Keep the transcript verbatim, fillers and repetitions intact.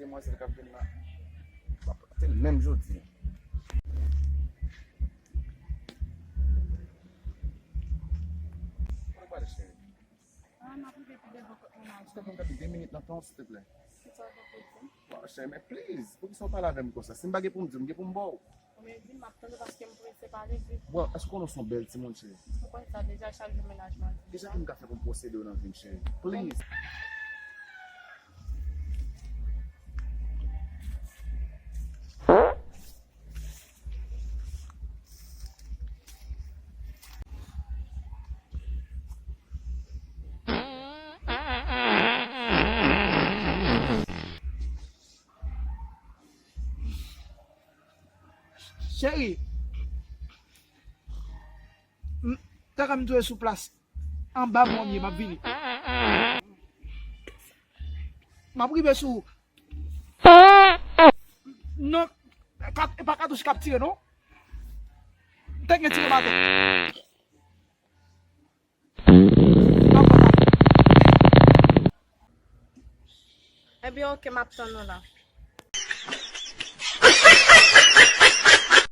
Demwazèl k ap vin la. M ap rate l menm jodi a. Kote w prale, cheri? Ah, m ap rive pi devan kot mennaj. Èske w ka ban m de minit nan tan w, silteplè? Kisa w gen pou w di m? Bon, cheri, men please, poukisa w pale avè m konsa? Si m pa gen pou m di w, m gen pou m ba w. Ou men di m, m ap tande paske m prese pale vit. Bon, èske w konnen w se yon bèl timoun, cheri? Ou konn sa deja, chak jou mennaj mwen di. Kisa pou m ka fè pou m posede w nan vi m, cheri? Please. Cheri, m, ta ka m tou sou plas anba mòn ye, m ap vini. M ap rive sou ou. Non, kat, e pa katouch k ap tire, non. M te gen tire maten. Ebyen, oke, m ap tann ou la.